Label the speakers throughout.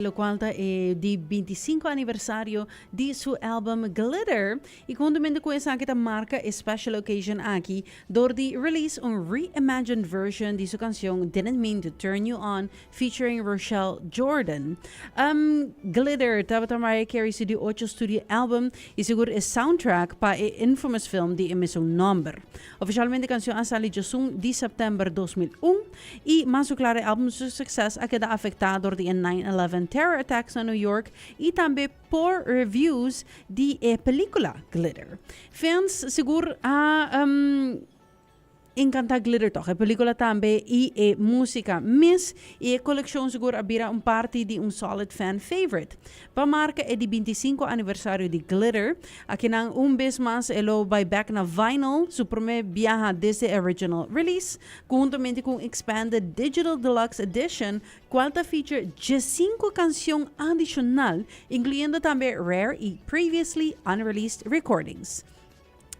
Speaker 1: Locual ta e di 25 aniversario di su album Glitter y conhuntamente cu esaki ta marca e special occasion aki door di release un reimagined version di su cancion Didn't Mean to Turn You On featuring Rochelle Jordan. Glitter tabata Mariah Carey su di ocho studio album y sigur e soundtrack pa e infamous film di e mesun nomber. Oficialmente e cancion a sali djosun di september 2001. Y mas cu claro e album su succes a keda afecta door di e 9/11 terror attacks na New York y tambe poor reviews di e pelicula Glitter. Fans sigur a encanta Glitter toch, e pelicula tambe y e musica mes y e coleccion sigur a bira un parti di un solid fan favorite. Pa marca e di 25 aniversario di Glitter, akinan un bes mas e lo bay back na vinyl, su prome biaha desde e original release, Conhuntamente cu un expanded Digital Deluxe Edition, cual ta feature 15 cancion adicional, incluyendo tambe rare y previously unreleased recordings.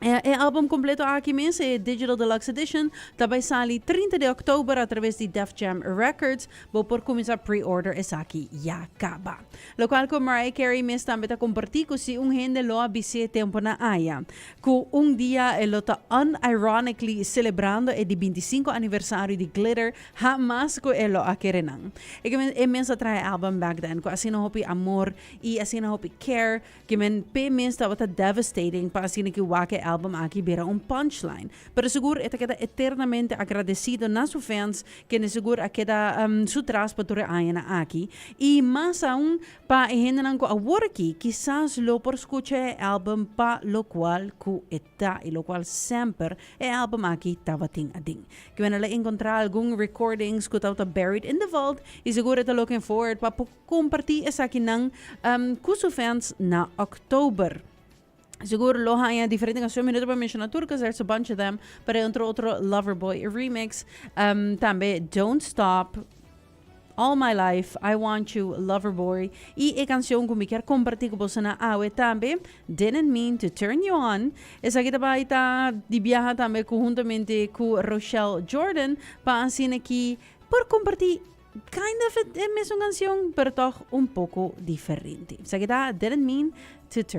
Speaker 1: E album completo aki mes, e Digital Deluxe Edition, ta bay sali 30 di october a traves di Def Jam Records. Bo por cuminsa pre-order esaki ya caba. Locual cu Mariah Carey mes tambe ta comparti cu si un hende lo a bis'e temponan aya, Cu un dia e lo ta unironically celebrando e di 25 aniversario di Glitter, hamas cu e lo a kere nan. E ke men e mes a traha e album back then cu asina hopi amor y asina hopi care ke men p'e mes tabata devastating pa asina ki wak e album aki bira un punchline. Pero sigur e ta keda eternamente agradecido na su fans kende sigur a keda su tras pa tur e añanan aki y mas aun Pa e hendenan ku awor aki kisas lo por skucha e album pa lokual ku e ta i lokual semper e album aki tabatin aden. Kiwen el a enkontrá algun recordings ku tabata buried in the vault i sigur e ta looking forward pa por kompartí esakinan ku su fans na oktober. Sigur lo haña diferente canción, mi no ta por menciona tur cause there's a bunch of them, pero entre otro Loverboy remix, tambe Don't Stop, All My Life, I Want You, Loverboy y e canción cu mi kier comparti cu bosonan awe tambe, Didn't Mean to Turn You On. Esaki ta bay ta di biaha tambe conhuntamente cu Rochelle Jordan pa asina ki por comparti kind of e mesun canción pero toch un poco diferente. Esaki ta Didn't Mean to Turn.